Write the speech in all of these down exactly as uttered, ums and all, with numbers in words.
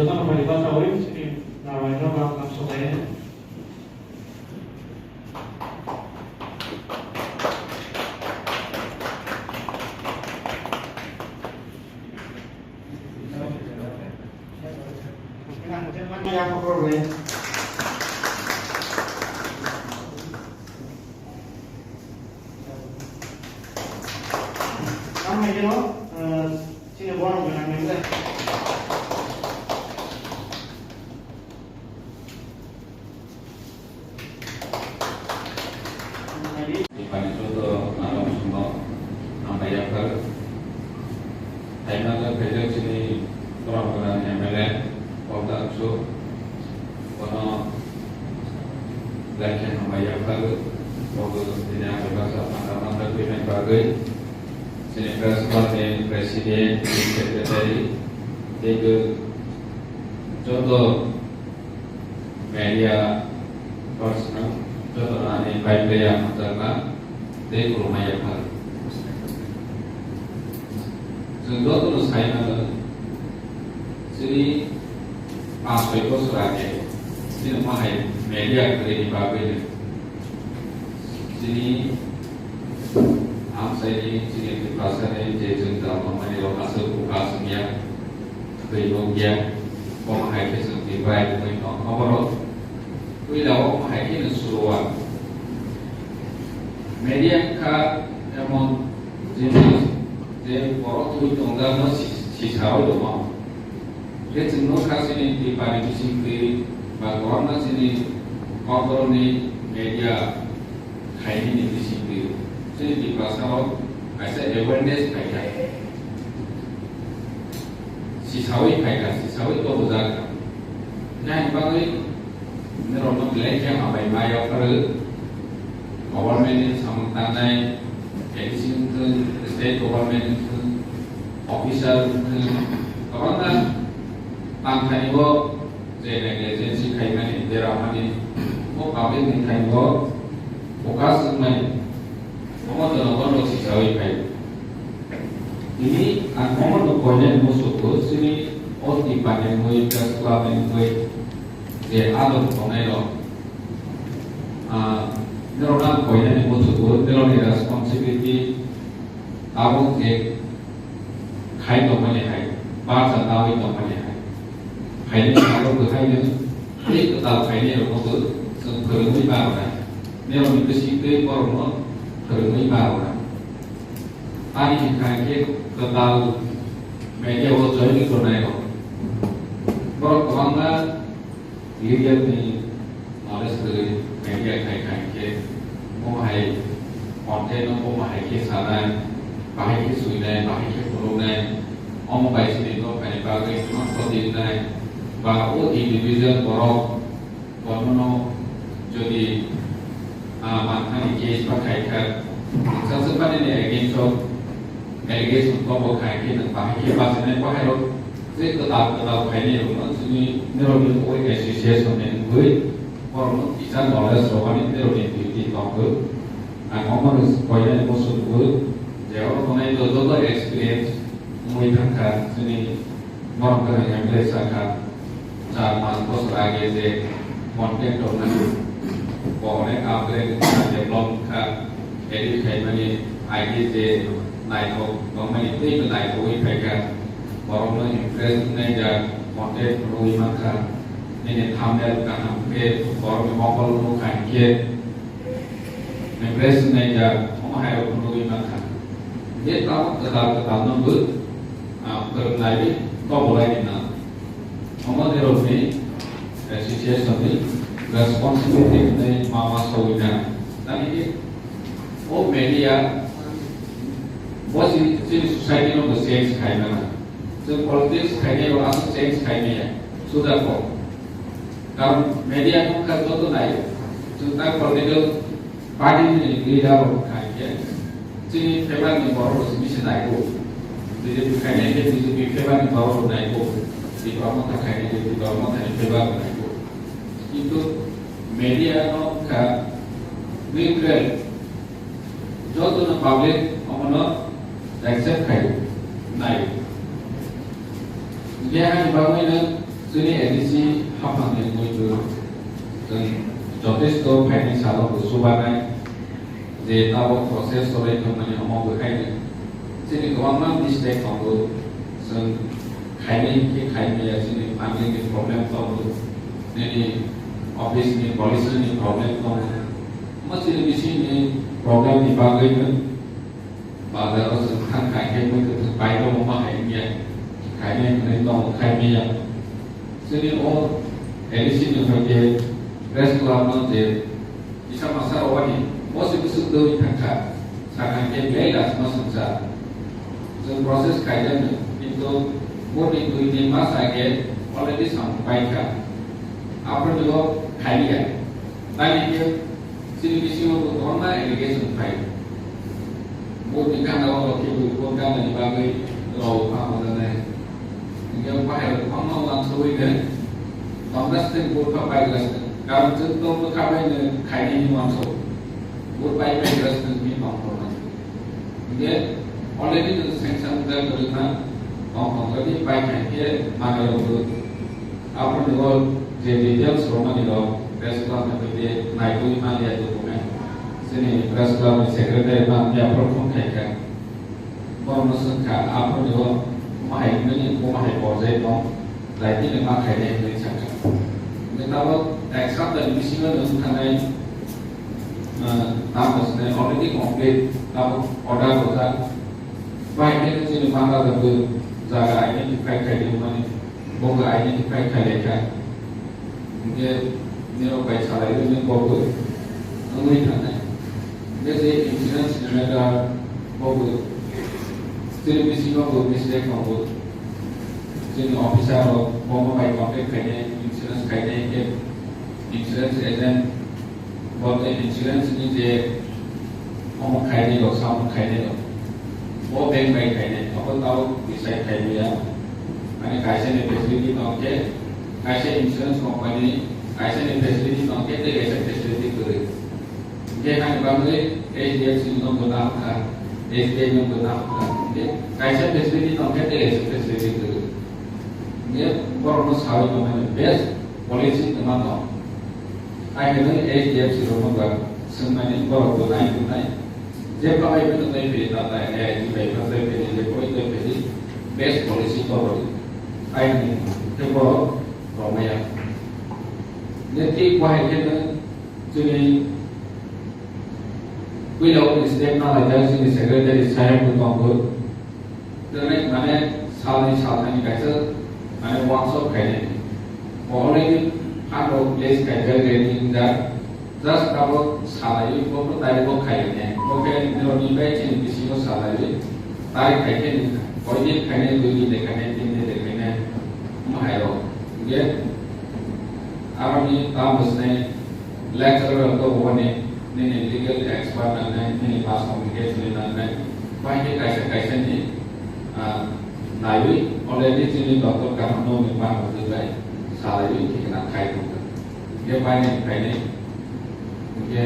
Jotono phaidi bachaui chini narwai no ba kamsoknai. Ang hai khe no, eh, chini borok gwnang nang le. Tipani joto narwkno hambai yaphar. Thaimano khaijak chini borok gwnang M L A Polta Angsu. Bono belai khe hambai yaphar. Bo tini hambai baksa manta manta twi nai bagwi. Chini press club ni president, secretary, tei joto media personnel, joto ani bai paiya hamjakma tei khulumma yaphar. Chwng jotono sai mano, chini panch soi bosor age chini mahai media kwrwini bagwi chini amchaini, chini Tiprasani je jwngjal tongmani rok aswk buka swngya, twi nukya, omo hai khe chwng Tripura wngwi tong. Oborok puila omo hai kheno suruwa. Media wngkha emon jinis je borok twi tongjakno si-, sisarwi tongma. Khe chwng nukha chini Tripurani bisingtwi ba kwbangma chini kotorni media khainini bisingtwi chini Tiprasarok kaisa awareness phaikha. Sisawi phaikha, sisawi tobujakha. Nini bagwi norokno belai khe hambai ma yapharo. Government ni samung tangnai, A D C wngthung, state government wngthung, officer wngthung, kwbangma tangthani o je negligence khaimani, deramani, o public ni thani o focus wngmani, omo jonogon rok sisawi phai. Tini ang omo no koinani musugo, chini o department ni press club ni je adon tongnai rok, ah, norok ang koinani musugo, norok ni responsibility tabuk je khai tongmani hai, bacha nawi tongmani hai. Phaini salo bwkhai nwng tei kwtal phainai rokno bo chwng phwrwngwi barona. Norokni bisingtwi borokno phwrwngwi barona. Tamni hwnkha khe kwtal media o join tongnai rok. Borok kwbangma Legal ni knowledge kwrwi media khai khai khe, omo hai content no omo hai khe sanai, bahai khe swinai, bahai khe phunuknai, omo bai chini nok phaini bagwi phano khoti wngnai, ba o individual borok, bonono jodi, ah, manthani case ba khai kha, rwchapmani ni against o allegation kobo khai khe nwng bahai khe bachinai, bahai rok je kwtal kwtal khainai rok no chini norok ni oi association ni wngwi borok no kisa knowledge rwmani norok ni duty tongo. Ang omo ni koinani muchung bo je oro tongnai joto experience wngwi thangkha chini borok kwrwng M L A sakha. Char panch bosor age je content tongnai, bo onek upgrade wngkha, develop wngkha, edit khaimani age je naithok tongmani teibo naithogwi phaikha. Borokno impress wngnai jak content phunugwi mankha. Nini thumbnail kaham khe borokni mokol nukha hinkhe impress wngnai jak omo hai rok phunugwi mankha. Je tabuk kwtal kwtal no bo, ah, phwrwngnai tobolaini nang. Omo nirokni association ni responsibility hwnwi ma ma sogwi na. Tamni o media bo si-, chini society no bo change khai mano. Chwng politics khainai bo aswk change khai maya. Suda kok. Karon media no kha joto nai. Chwng ta political party ni leader rok khai khe chini favor ni borok rok se bisi nai ko. B J P khainai khe B J P favor ni borok rok nai ko. Tipra Motha khainai khe Tipra Motha ni favor rok nai ko. Kintu media no kha neutral. Joto no public omono accept khai nai. Hingke ani bagwi no Chini A D C haphangni muitu chwng jotesto phaini salo bo chubanai je tabok process cholai thangmani omo bo khaino chini kwbangma mistake tongo, chwng khainai khe khaimaya, chini funding ni problem tongo, nini office ni policy ni problem tongo, omo chini bisingni problem ni bagwi no Bazar o chwng thang khai khe mui kwthwng pai no ma hai wngya. Khai nai hwnwi tong khai maya. Chini o A D C ni hoi khe press club no je kisa masa rok ani bo se bwswk dwi thang kha. Sakha khe belai last ma songsa. Chwng process khai jak no, kintu bo ni dui tin mas age already samung pai kha. Aphuru ni bo khai ya. Tani khe Chini bisingo bo kwbangma allegation phai. Bo ni gana o rok khe bo bo gana ni bagwi rok pha mo nai. Hingke bahai rok kwbangma uansugwi de. Congress ni bo pha pai glass ni. Karon chwng to bo kha bai ni khaini ni uansuk. Bo pai pai glass ni ni tong tong nai. Hingke already ni sanction da kwrwngma tong tong ni pai khai khe manwi rok bo. Aphuru ni bo je details romani rok press club ni hoi de naitugwi manya document. Chini press club ni secretary ma hwnwi aphuru phone khai kha. Borokno swng kha, aphuru ni bo omo hai hwnwi, omo hai porjai tong, daitino ma khainai hwnwi sa kha. Hwnkhe tabok ek sapta ni bisingo no wng thangnai, ah, tamo swnai already complete, tabok order rwjak. Bai khe chini Bangladesh bo jaga identify khai di mani. Bo khe identify khailai kha. Hingke nirok bai salai rwni bo bo wngwi thangnai. Hingke je insurance ni matter bo bo chini bisingo bo mistake tongo. Chini officer rok bomo bai contact khainai, insurance khainai, hingke insurance agent Bo tei insurance ni je omo khainai rok, samung khainai rok. Bo bank bai khainai, abo tao decide khaimaya. Mane kaisa ni facility tong khe, kaisa insurance company, kaisa ni facility tong khe, tei kaisa facility kwrwi. Hingke hani bagwi H D F C no bo nahok kha, S B I no bo nahok kha. Hingke kaisa facility tong khe, tei kaisa facility kwrwi. Hingke borokno sawi tongmani best policy kwma tong. Ai hwnwi H D F C rokno ba swngmani borok bo nai tongnai. Je babai phano tei phiri tata A I G bai phano tei phiri je koi tei phiri best policy toboli. Ai hwnwi khe borok romaya. Je thik bahai kheno chini puila o step na laijak chini secretary saheb bo tongo. Tei mane salni salthani kaisa mane workshop khainai. Bo already phan rok place khaijak ready wngjak. Just abo salaiwi bo to tari bo khainai. Bo khe nirokni bai chini bisingo salaiwi tari khai khe ni koi din khainai, dui din de khainai, tin din de khainai. Omo hai rok. Hingke aroni ta bwsnai Lecturer rok to bo ni nini legal expert nangnai, nini mass communication ni nangnai. Bai khe kaisa kaisa ni, ah, naiwi already chini doctor kaham no ni ma hwnwi bai salaiwi thikna khai tongkha. Hingke bai ni phainai. Hingke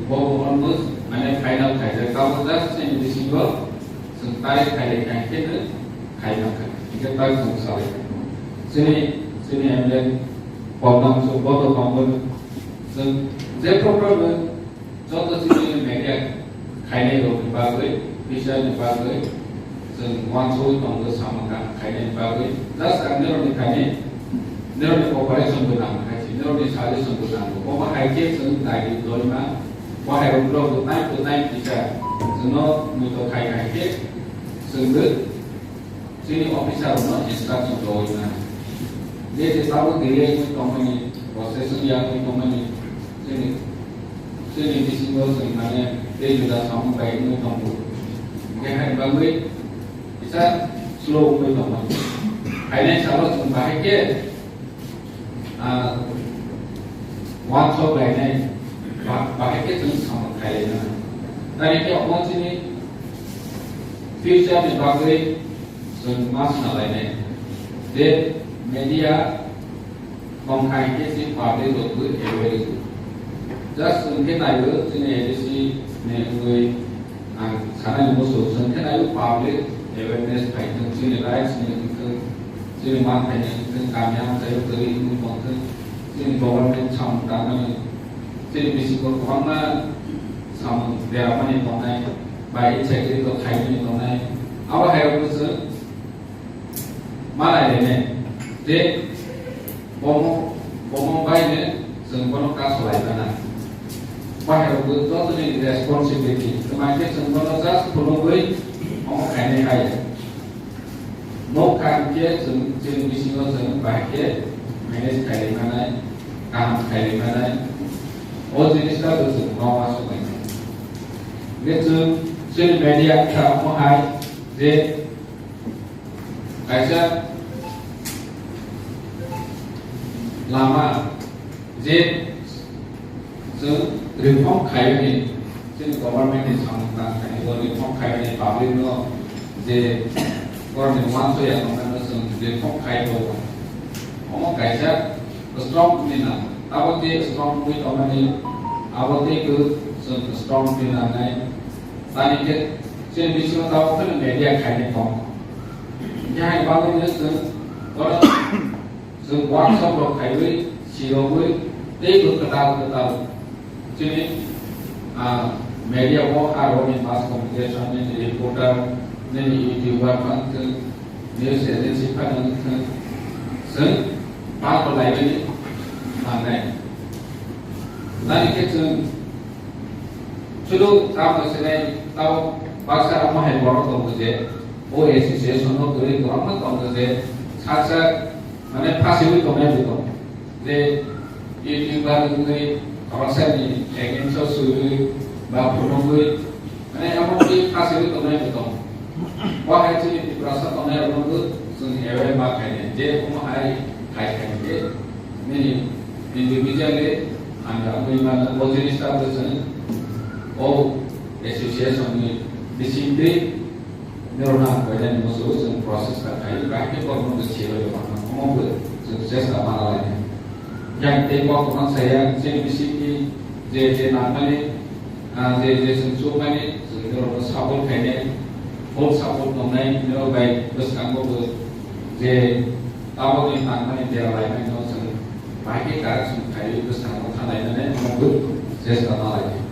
bo bo almost mane final khaijak. Tabuk just chini bisingo chwng tarikh khailai kha hingke no khai mankha. Hingke tarikh chwng salai kha. Chini, chini M L A Kodam chwng boto tongmani. Chwng je program no joto chini media khainai rokni bagwi, visa ni bagwi, chwng uansugwi tongo samung kaham khainai bagwi. Just ang nirokni khainai, nirokni cooperation bo nang khai se, nirokni suggestion bo nango. Omo hai khe chwng daidi doima, bo hai rok rok bo time to time visa chwngno muitok khai khai khe chwngno Chini officer no instruction rwui na. Je je tabuk delay wngwi tongmani, process wngya wngwi tongmani, chini, chini bisingo chwng mane tei juda samung bai wngwi tongo. Hingke hai bagwi kisa slow wngwi tongmani. Finance abo chwng bahai khe Ah, uansuk lainai, ba-, bahai khe chwng samung khailai mano. Tari khe omo chini future ni bagwi chwng ma swnalainai. Je media tongthai khe si public rokbo aware wngwi. Just chwng khe naiwi chini A D C ni wngwi ang sanani muchung chwng khe naiwi public awareness phai thwng, chini rights ni wngthwng, chini manthai ni Chini kami ang chai kwrwi wngwi tongthwng, chini government samung tangmani, chini bisingo kwbangma samung beramani tongnai, bai insecurity khaimani tongnai. Abo hai rokno chwng ma nai rene je bomo, bomo bai ne chwng bono kaso lai mana. Bahai rok bo joto ni responsibility. Tma khe chwng bono just phunugwi omo khainai hai. Nok kha hwnkhe chwng, chini bisingo chwng bahai khe manage khailai manai, kaham khailai manai. O jinis ta bo chwng ma uansuk nai. Hwnkhe chwng chini media kha omo hai je kaisa lama je chwng reform khaimani, chini government ni samung tang khainai bo reform khaimani public no je borokni uansukya tongmano chwng reform khai bo. Omo kaisa strong ni nang, abo tei strong wngwi tongmani, abo tei kwrwng chwng strong ni nangnai. Tani khe chini bisingo tabuk phano media khainai tongo. Hwnkhe hai bagwino chwng oro chwng workshop rok khaiwi, sirogwi, teibo kwtal kwtal chini, ah, media o, aroni mass communication, nini reporter, nini YouTuber phano thwng, news agency phano thwng, chwng palbo laimani nangnai. Tani khe chwng Sudu tamo sinai tamo baksa omo hai borok tongo je o association no kwrwi kwbangma tongo je sak sak mane phasiwi tongnai bo tongo je YouTuber wngwi khoroksa ni against o swiwi ba phunugwi mane amo khe phasiwi tongnai bo tongo. Bo hai chini Tiprasa tongnai rok no bo chwng aware ma khainai je omo hai khai khai je nini individually hamya wngwi mano. O jinis ta bo chwng o association ni bisingtwi norna koinani muchungo chwng process ta khai, bahai khe borokno bo sirwi rwmano, omo bo chwng chesta mana lai. Yang tei kok kwbang saya chini bisingni je je nangmani, ah, je je chwng chukmani chwng norokno support khainai, full support tongnai, norok bai bwskango bo je tabukni nangmani dera laimani no chwng bahai khe correction khaiwi bwskango thanglainani omo bo chesta ma lai.